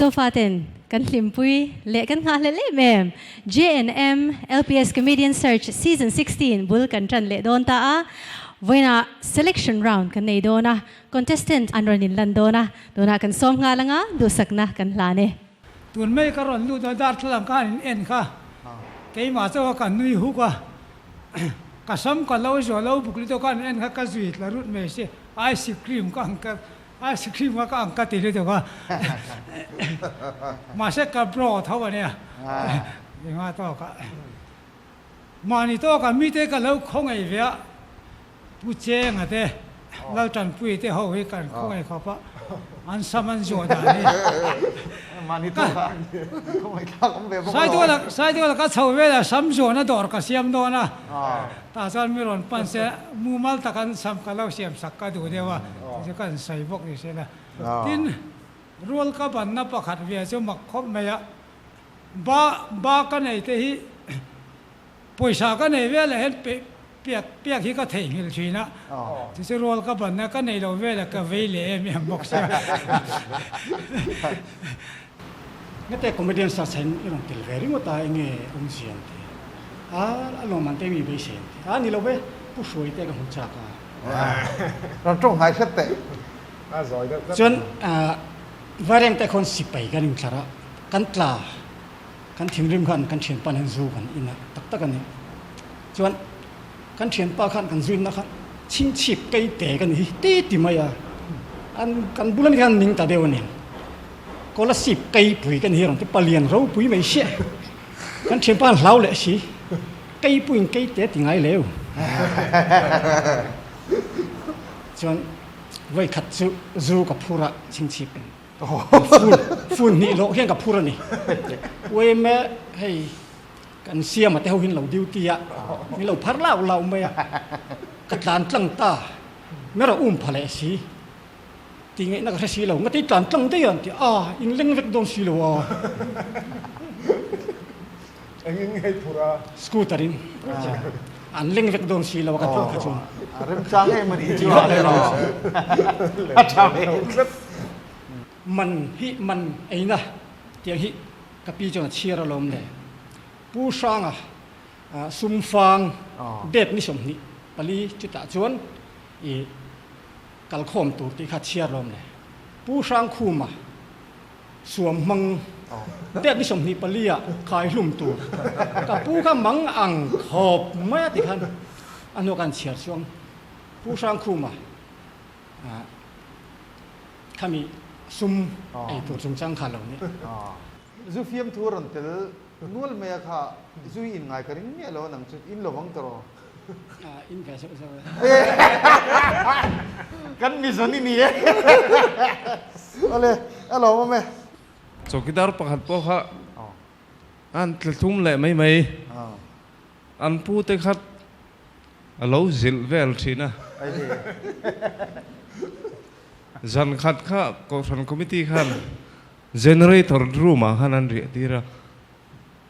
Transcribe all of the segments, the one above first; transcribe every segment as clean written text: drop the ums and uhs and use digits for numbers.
Zofaten kan hlimpui leh kan nghahhlelh em em JNM LPS Comedian Search Season 16 bul kan tan leh dawn ta a, vawiinah selection round kan nei dawn a, contestant an rawn inlan dawn a, tunah kan sawm nghal anga duhsakna kan hlan e. Tun mai ka rawn lut a, darthlalang khan in en kha keimah chauh a ka nui huk a, ka sam ka lo zuah lo buk lutuk a, an en kha ka zui tla rut mai si, ice cream ka ang ka Ice cream kha ka ang ka ti lutuk a, mahse ka bro tho a nia, enga tawk a, mahni tawk a mite ka lo khawngaih ve a, Pu Chenga te, Laltanpuii te ho hi kan khawngaih khawp a, an sam an zuah dan hi. Saiduala ka chho velah sam zuahna dawr ka siam dawn a. Tah chuan mi rawn pan se, mumal tak an sam ka lo siam sak ka duh deuh a, ti chu ka insawi bawk ni se la. Tin, rual ka banna pakhat ve chu mak khawp mai a, ba ba ka nei te hi pawisa ka nei vel ah hian pe piak piak hi ka theihnghilh thin a, ti chu rual ka banna ka nei lo vel ah ka vei leh em em bawk sia. Ngete comedian search hian i rawn tel ve ringawt a enge awmzia an ti a, a lawmman te mi beisei an ti a ni lo ve, Pu Hruai te ka hmu chak a. Rawn tawng hnai hret teh. Chuan Vaireng te khawn sipai kan inthlar a, kan tla kan thinrim khan kan thianpa nen zu kan in a tak tak a ni. Chuan kan thianpa khan kan zuinna khan chhingchhip kei te ka ni hi ti ti mai a, an kan bula mi khan ning ta deuh a ni. Kolasib kei pui ka ni hi rawn ti palian ropui mai hriah kan thianpa an hlau leh si kei puiin kei te ti ngai leu chuan vawi khat chu zu ka phur a chhingchhip phun phun hnih loh hian ka phur a ni uaime hei kan siama te ho hin lo duty a min lo phar lau lau mai a ka tlan tlang ta mera um pha leh si. Ti ngaihna ka hre si lo, ngati tlan tlang daih a an ti a, in leng vek dawn si lo a. Engin ngei phur a? Scooter in an leng vek dawn si lo a ka tih kha chuan. A remchang em a nih chu a a tha ve tlat. Man hi man eina tiang hi ka pi chuan a chhiar alawm le. Pu Hranga sumfang date ni 24 chutah chuan i Kalkhawm tur tih kha chhiar lawm le. Pu Hrangkhuma suam hmang date ni 24 ah khai hlum tur ka pu kha mang ang khawp mai a ti khan a hnuah khan chhiar chuang Pu Hrangkhuma khami sum ei tur chungchang kha lo ni. Zu fiamthu rawn tel nual mai a kha zu i in ngai ka ring miah lo a nang chu in lovang ta rawh. In ve zeuh zeuh e. Kan mizon i ni e. Awle, a lawm awm e. Chowkidar pakhat pawh kha an tla tlum leh mai mai. An pu te khat a lo zilh vel thin a. Zan khat kha Kohhran Committee khan Generator room ah khan an riah tir a.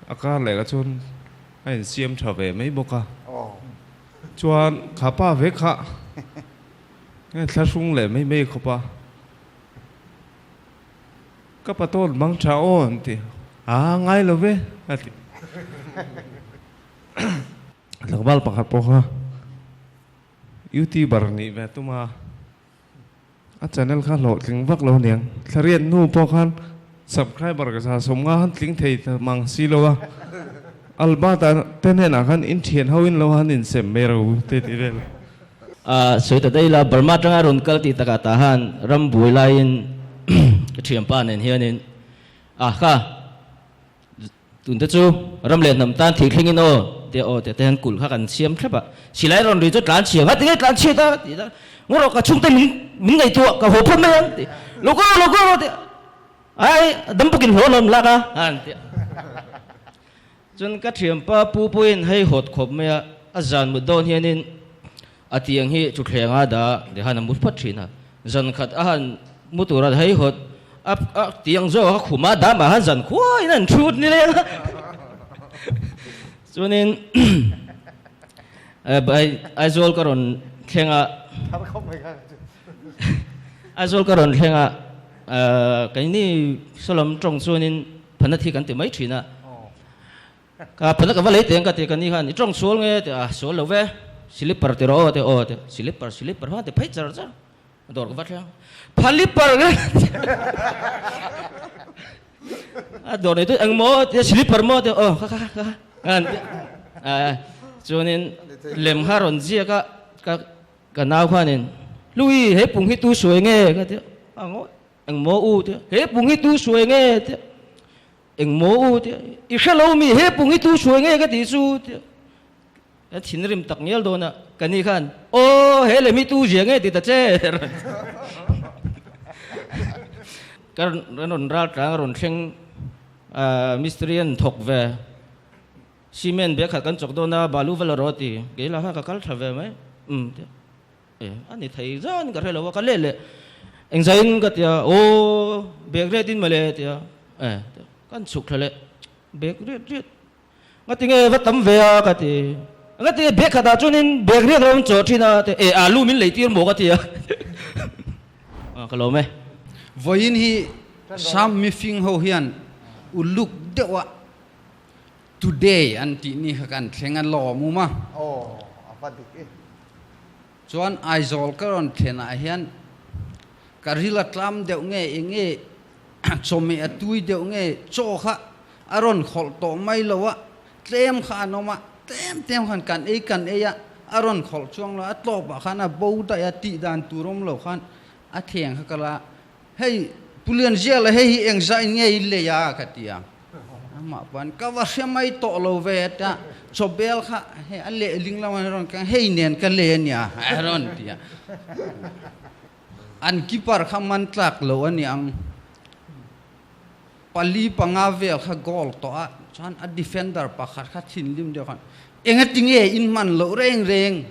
A kar leh lah chuan a insiam tha ve mai bawk a, chuan kha pa ve kha nge thlahrung leh mai mai khawp a, ka pa tawn mang tha aw an ti a, ngai lo ve a ti. Tlangval pakhat pawh kha youtuber nih ve tum a. A channel kha hlawhtling vak lo aniang. Thlariat hnu pawh khan subscriber ka 150 han tling thei ta mang si lo a. Albert-a te hnenah khan in thian ho in lo han insem mai ro te ti vel. A sawi ta daih la, Burma atanga rawn kal tih takah tah han ram buai laiin ka thianpa nen hianin a kha Tunte chu ram leh hnam tan thih thlengin aw tia aw tia te hian kulh kha kan siam thlep a, silai rawn ri chu tlan chhia nga tinge tlan chhiat a ti ta, ngaw rawh ka chhungte min min ngaihtuah ka haw phawt mai ang ti, lo kal rawh lo kal rawh tia ai dam bawkin hlawh hlawm lak a han tia chuan ka thianpa pu pawhin hei hawt khawp mai a, a zan mut dawn hianin a tiang hi thutthleng a dah ti khan a mut phawt thin a, zan khat a han mu tur a hei hawt a a tiang zawk a khum a dah mah khan zan khuaiin a han thut ni leng a chuanin Aizawl ka rawn thleng a Aizawl ka rawn thleng a. Keini sawlam tawng chuanin phanat hi kan ti mai thin a. Ka phanat ka va lei teng ka ti ka ni khan i tawng sual nge ti a, sual lo ve, silipar ti rawh aw ti aw ti, silipar silipar khan ti phei char char, dawr ka va thleng phalipar nge a dawr nei tu engmaw ti a silipar maw ti aw kha kha kha khan ti a, chuanin lem kha rawn ziak a ka Ka nau khanin, Louie, he pung hi tu suai nge? Ka ti a, A ngawi, Engmaw u? Ti a, He pung hi tu suai nge? Ti a, Engmaw u? Ti a, I hre lo mi, he pung hi tu suai nge ka tih chu? Ti a, Ka thinrim tak ngial dawn a, ka ni khan, Aw, he lem hi tu zia nge ti ta che? Ka rawn ral tlang a rawn thleng, mistiri an thawk ve. Cement bag khat kan chawk dawn a, balu va la rawh a ti. Kei lah kha ka kal tha ve mai. Umm ti a, e a ni thei zan ka hre lo a, ka leh leh engzaiin ka ti a, aw bag riat in mawle a ti a, e kan chhuk thla leh bag riat riat ngati nge va tam ve a ka ti, ngati nge bag khatah chuanin bag riat rawng chawh thin a ti, e alu min lei tir maw ka ti a, ka lawm e. Vawiin hi Sam mifing ho hian uluk deuh a Today an tih ni kha kan thleng a lawm um a. Aw, a va dik e. Chuan Aizawl ka rawn thlen ah hian ka ril a tlam deuh nge eng nge chawhmeh a tui deuh nge chaw kha a rawn khawlh tawh mai lo a, tlem kha an awm a, tlem tlem khan kan ei kan ei a, a rawn khawlh chuang lo a, tlawp ah khan a bo daih a, tih dan tur awm lo khan a thleng kha ka la a, hei Pu Lianziala hei hi engzah in nge i lei a ka ti a. Amah pawn ka va hre mai tawh lo ve a tia, chawbel kha hei a lehling lamah a rawn keng hei nen ka le a nia a rawn ti a. An keeper kha man tlak lo a ni ang. Pali panga vel kha goal tawh a, chuan a defender pakhat kha thinlim deuh khan engati nge in hman loh reng reng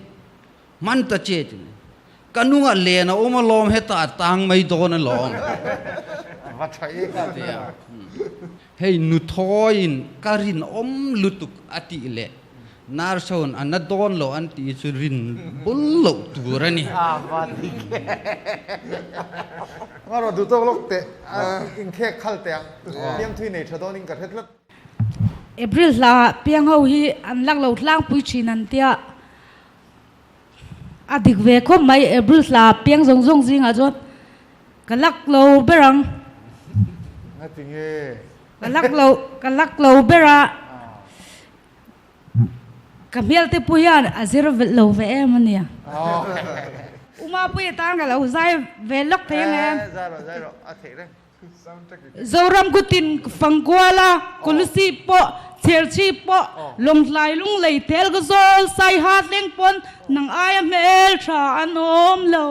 Hman ta che ti mai. Ka nungah len a awm alawm hetah a tang mai dawn alawm. Va tha e ka ti a. Hei nuthawiin ka rinawm lutuk a tih leh Narson a na dawn lo an tih chu rin bul loh tur a ni. A va dik e. Ngarawh duh tawk lawk teh inkhek khal teh ang. Fiamthui nei tha dawnin ka hre tlat. April hla piang ho hi an lak lo tlangpui thin an tia. A dik ve khawp mai April hla piang zawng zawng zingah chuan ka lak lo ber ang. Ngati nge? Ka lak lo ka lak lo ber a. Ka hmel te pawh hian a zir lo ve em a nia. Umapuia tan ka lo zai ve lawk thei ang em? Zai rawh zai rawh a theih reng. Zoram kutin Fangkuala, Kolasib pawh, Chherchhip pawh, Lawngtlai Lunglei tel ka zawl Saiha tleng pawn nang aia hmel tha an awm lo.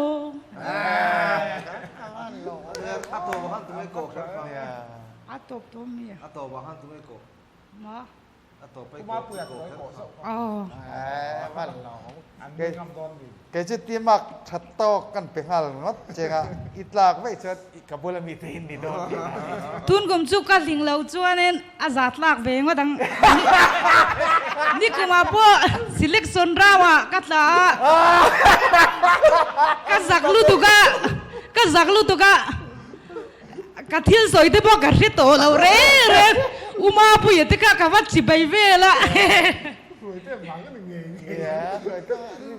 A tawp tawh mi a? Ma? Kei chu timak tha tawk kan pe nghal ngawt cheng a, i tlak vaih chuan ka bula mi te in ni dawn tih a. Tun kum chu ka hling lo chuanin a za tlak ve ngawt ang. Nikumah pawh selection round ah ka tla a, ka zak lutuk a, ka zak lutuk a. Ka thil sawi te pawh ka hre tawh lo reng reng. U Mapuia te kha ka va chi bai vel a.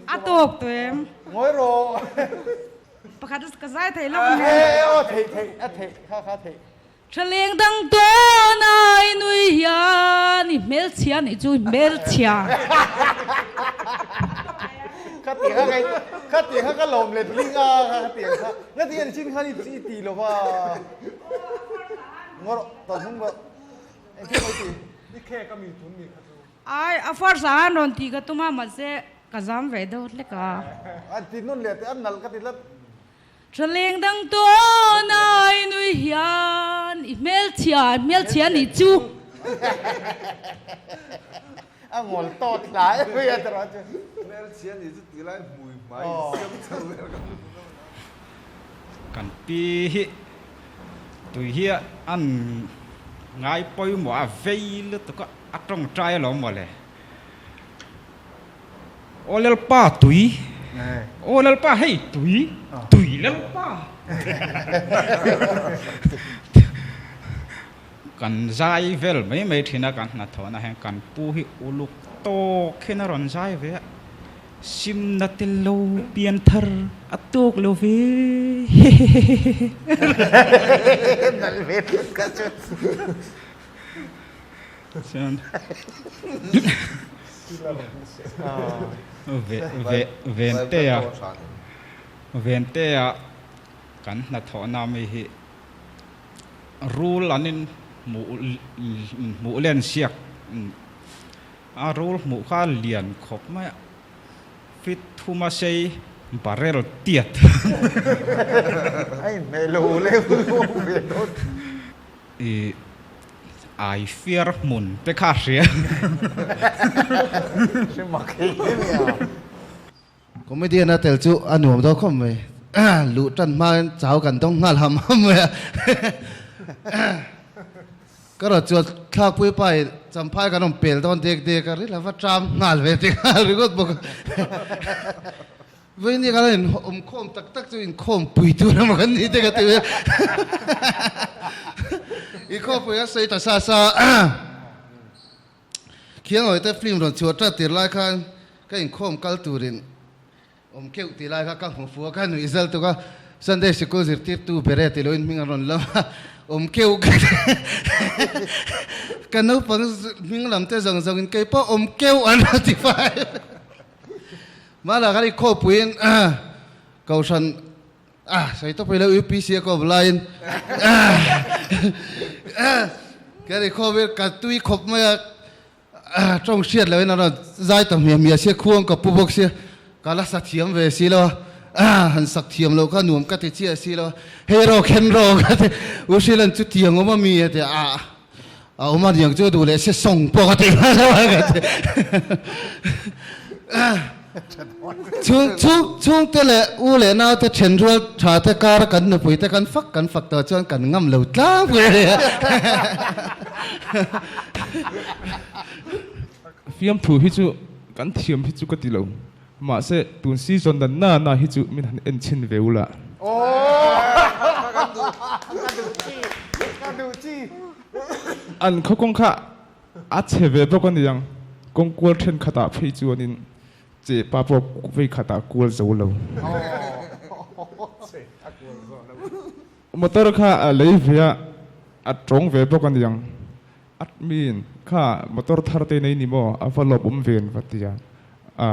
A tawk tawh em? Ngawi rawh. Pakhat ka zai thei lawk nen. E aw theih theih a theih kha kha theih. Thaleng dang tawn ai nui hian i hmelchhia nih chu i hmelchhia. Kha tiang kha kei kha tiang kha ka lawm let ling a kha tiang kha. Nga ti an chin khan i ti lo va. Ngawr ta hnung rawh. Engtin mai ti? I khek a mi tun ni kha chu. Ai a first ah han rawn ti ka tum a mahse ka zam ve deuh hlek a. An ti nun leh teh an nalh ka ti tlat. Thaleng dang tawn ai nui hian i hmelchhia i hmelchhia nih chu. A ngawl tawt hlai mai a tawrh chu. Hmelchhia nih chu tih lai hmui hmai siam chho vel ka hmu lo na. Kan pi hi tui hi an ngai pawimawh a vei lutuk a, a tawngtai alawm mawle. Aw Lalpa tui, aw Lalpa hei tui, tui Lalpa. Kan zai vel mai mai thin a, kan hnathawhna hian kan pu hi uluk tawk hian a rawn zai ve a, Simna tel lo pian thar a tawk lo ve hehehehe. Nalh ve tlat ka chu. Chuan ve ve Ventea Ventea kan hnathawhna mi hi Rul an in hmuh hmuh len siak a rul hmuh kha lian khawp mai a, fit thuma sei barrel tiat. A inhmeh lo leh ve dawn. I ai fiar hmun te kha a hria. Hre mak hei hle mai a. Comedian a tel chu a nuam dawn khawp mai. Luh tan hmain chau kan dawng nghal ham ham mai a. Ka rawt chuan thlakpui pa in champhai kan awm pel dawn dek dek a, ril a va ṭam nghal ve ti nghal ringawt bawk a. Vawiin kan in awm khawm tak tak chu inkhawm pui tur emaw kan ni te ka ti ve. Inkhawmpui a sawi ta sa sa a. Khiangawi te film rawn chhuah ṭat tir lai khan ka inkhawm kal turin awm keuh tih lai kha ka hmu fu a, ka nuih zal tuk a, Sunday sikul zirtirtu bere tih loin hming an rawn lam a, awm keuh ka ti. Ka naupang hming lam te zawng zawngin kei pawh awm keuh an rawn ti fai. Mahla kan inkhawmpuiin Kohhran Ah, sawi tawp ila UPC a kawp laiin ka ri khawp i ka tui khawp mai a, tawng hriat loin a rawn zai ta hmiah hmiah sia, khuang ka pu bawk sia, ka la sa thiam ve si lo a, han sak thiam loh kha nuam ka ti chiah si lo a, hei rawk hen rawk a ti, U Hrilan chu tiang awm a mi a ti a, a awm a niang chu duh leh se sawng pawh ka ti nghal lo a ka ti. Chhung chhung chhungte leh u leh naute then rual tha te kar kan nupui te kan fak kan fak tawh chuan kan ngam lo tlangpui a ni. Fiamthu hi chu kan thiam hi chu ka ti lo. Mahse tun season dan na na hi chu min han en chhin ve ula. An khaw kawng kha a chhe ve bawk a niang, kawng kual thenkhatah phei chuanin che pa pawh vei khatah kual zo lo. Motor kha a lei ve a, a tawng ve bawk a niang. Admin kha motor thar te nei ni maw? A va lawm awm ve an va ti a. A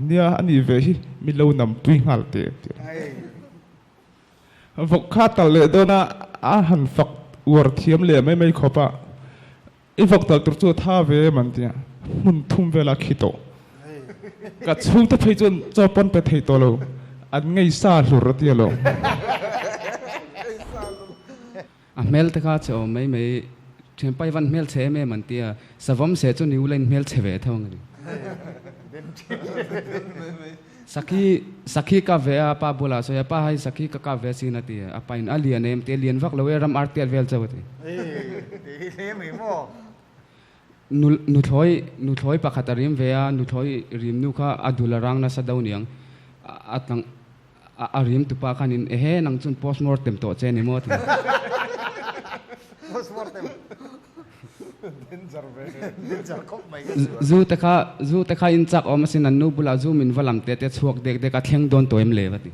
nia a nih ve hi mi lo nam pui nghal teh an ti a. Vawk kha tal leh dawn a, a han fak uar thiam leh mai mai khawp a. I vawk tal tur chu a tha ve em an ti a. Hmun thum vela khi tawh. Ka chhungte phei chuan chaw pawn pe thei tawh lo. An ngei sa hlur a ti alawm. A hmel te kha che awm mai mai, thianpa i van hmel chhe em em an ti a, savawm se chu ni ula in hmel chhe ve tho ang a ni. Sakhi, sakhi ka ve a, pa bulah sawi a, pa hai sakhi ka kap ve asin a ti a, a pa in a lian em ti a, lian vak lo e, ram ar tiat vel chauh a ti. Nu, nuthlawi, nuthlawi pakhat a rim ve a, nuthlawi rim nu kha a dul a rang nasa do niang, a tlang, A rim tupa khanin ehe nang chun postmortem tawh che ni maw ti. Postmortem. Danger ve. Danger khawp mai ka chu. Zu te kha zu te kha in chak awm asin an nu bulah zu min va lam te te chhuak dek dek a thleng dawn tawh em le va ti.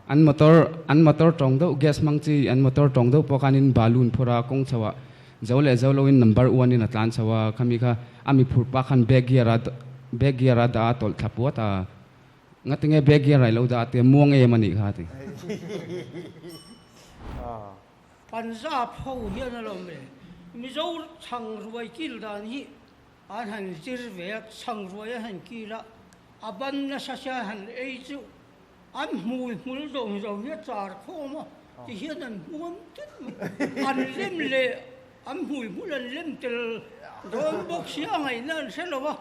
An motor an motor tawng deuh gas hmang chi an motor tawng deuh pawh khanin balloon phur a kawng chho ah zo leh zo lo in number one in a tlan chho a khami kha a mi phurh pa khan back gear a back gear a dah a tawlh thla puat a. Ngatinge back gear a i lo dah a tia muang em a nih kha a ti. Punjab ho hian a lawm le. Mizo chhang ruai kil dan hi an han zir ve a, chhang ruai an han kil a, a ban nasa sia an han ei chu an hmui hmul zawng zawng hi a char khawm a, ti hian an hmuam tut mai. An lem leh an hmui hmul an lem tel dawn bawk sia a ngaihna an hre lo a.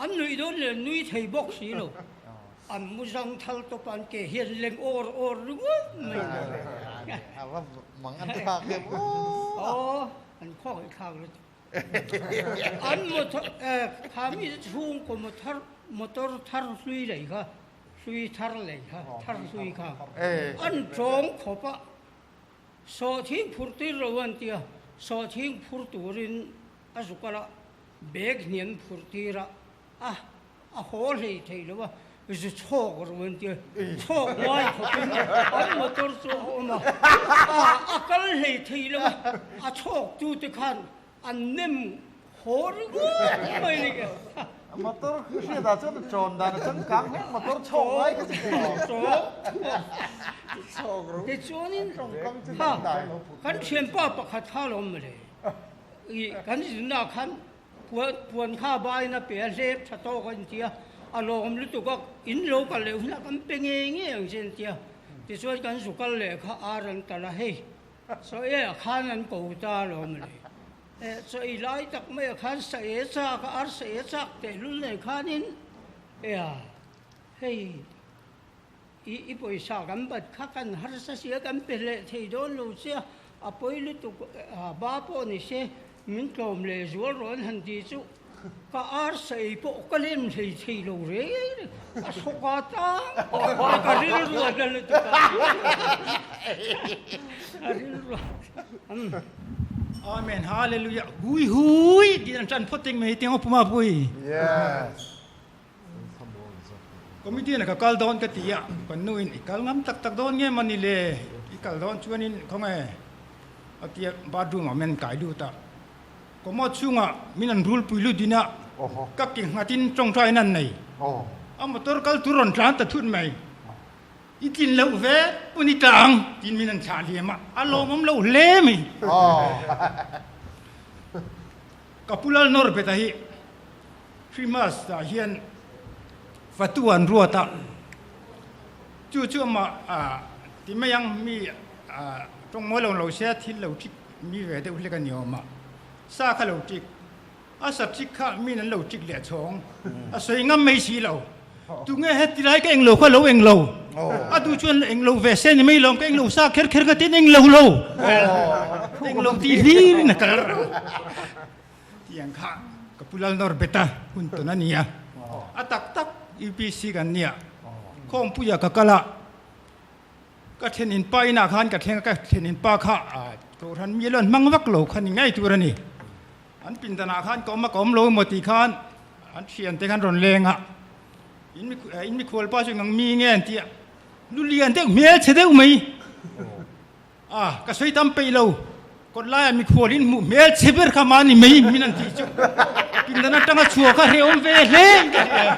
An nuih dawn leh nui thei bawk si lo. An mu zang thal tawp a, an ke hian leng awr awr ringawt mai a. A va mang an thlak em aw. Aw, an khawngaih thlak lutuk. An motor, kha mi te chhungkaw motor, motor thar hlui lei kha. hlui thar lei kha, thar hlui kha an tawng khawp a, sawhthing phur tir lo an tia, sawhthing phur turin a zuk a la, bag hniam phur tir a, a a haw hlei thei lo a, zu chhawk ru an tia, chhawk ngai khawpin an motor chu a awm a, a kal hlei thei lo a, a chhawk tu te khan an nem haw ringawt mai ni ke. Motor hriat ah chuan chawn dan a changkang hle, motor chhawk ngai kha chu thei lo. Chhawk ru. Tichuanin ha kan thianpa pakhat kha lo awm le, i kan zinna khan Puan puan kha bain a pe a hlep tha tawk a intia, a lawm lutuk a, in lo kal leh hunah kan pe ngei ngei ang che intia. Tichuan kan zu kal leh kha ar an tal a, hei chaw e ah khan an ko ta alawm le. Eh chaw ei lai tak mai ah khan sa e chak a, ar sa e chak tehlul nei khanin e a, hei i i pawisa kan bat kha kan harsa sia kan pe leh thei dawn lo che a, a pawi lutuk a ba pawh ni se Min tlawm leh zual rawh an han ti chu ka arsa ei pawh ka lem hlei thei lo reng reng, a chhawk a tang ka rilru a na lutuk a, a rilru a umm. Amen Hallelujah hui hui tih an tan phawt eng mai teng aw Puma pui. Yes. Committee na ka kal dawn ka ti a, kan nu in i kal ngam tak tak dawn nge mawni le, i kal dawn chuanin khawnge a tia bathroom ah min an kai lut a, commode chhungah min an rul pui lut din a, ka ke nghatin tawngtai an nei, a motor kal tur rawn tlan ta thut mai, i tlin loh ve pun i tla ang tiin min an thlah hliam a, a lawmawm loh hle mai. Ka pu Lal Norbeta hi Christmas ah hian fatu an ruat a, chu chu amah ti mai ang mi tawng mawi lo lo se thil lo ṭik mi ve deuh hlek a ni awm a, sa kha lo ṭik, a sa ṭik kha min an lo ṭik leh chhawng, a sawi ngam mai si lo, tunge heti lai ka englo kha lo englo, a duh chuan englo ve se ni mai lawm ka englo sa kher kher ka tin englo lo, englo tih hlir in a kal. Tiang kha ka pu Lal nawr bet a, hun tawn a ni a. A tak tak UPC kan nia. Khawmpuia ka kal a, ka thlenin pa inah khan ka thleng a, ka thlenin pa kha Kohhran mi lo an hmang vak lo kha ni ngei tur a ni. An pindanah khan ka awm a, ka awm lo emaw tih khan an thiante khan rawn leng a, in mikhual pa chu ngang mi nge an ti a, lu lian deuh hmel chhe deuh mai. A, ka sawi tam peih lo. Kawt laiah mikhual in hmuh hmel chhe ber kha mahni mai min an tih chu pindan atanga chhuah kha hrehawm ve hle in ka hria.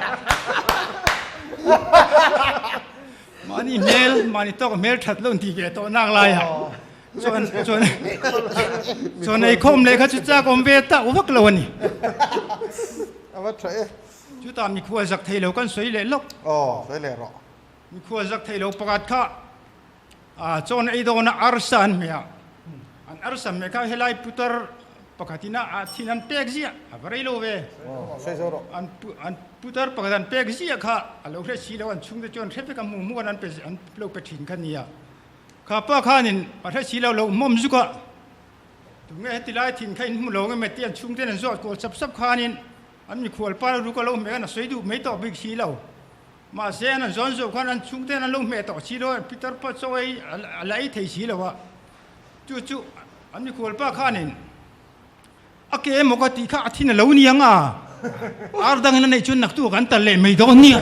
Mahni hmel, mahni tawk hmel that lo in tih ve tawh nak laiah chuan chuan chuan eikhawm leh kha chu chak awm ve tak vak lo a ni. A va tha e. Chutah mikhual zak thei lo kan sawi leh lawk. Aw, sawi leh rawh. Mikhual zak thei lo pakhat kha Chawn ei dawna arsa an hmeh a, an arsa hmeh kha helai putar pakhatin a thin an pek ziah, a va rei lo ve. An putar pakhat an pek ziah kha a lo hre si lo, an chhungte chuan hre vek a hmuh hmuh an pe an lo pe thin kha nia. Kha pa khanin a hre si lo, lo hmawm zuk a, tunge heti lai thin kha in hmu lo nge tih an chhungten an zawt kual sap sap khanin an mikhual pa ruk a lo hmeh khan a sawi duh mai tawh bik si lo. Mahse an han zawn zawh khan an chhungten an lo hmeh tawh si lo a, Peter pawh chaw ei a la ei thei si lo a, chu chu an mikhual pa khanin a ke emaw ka tih kha a thin a lo ni ang a, ar dangin a neih chuan naktu ah kan tal leh mai dawn nia.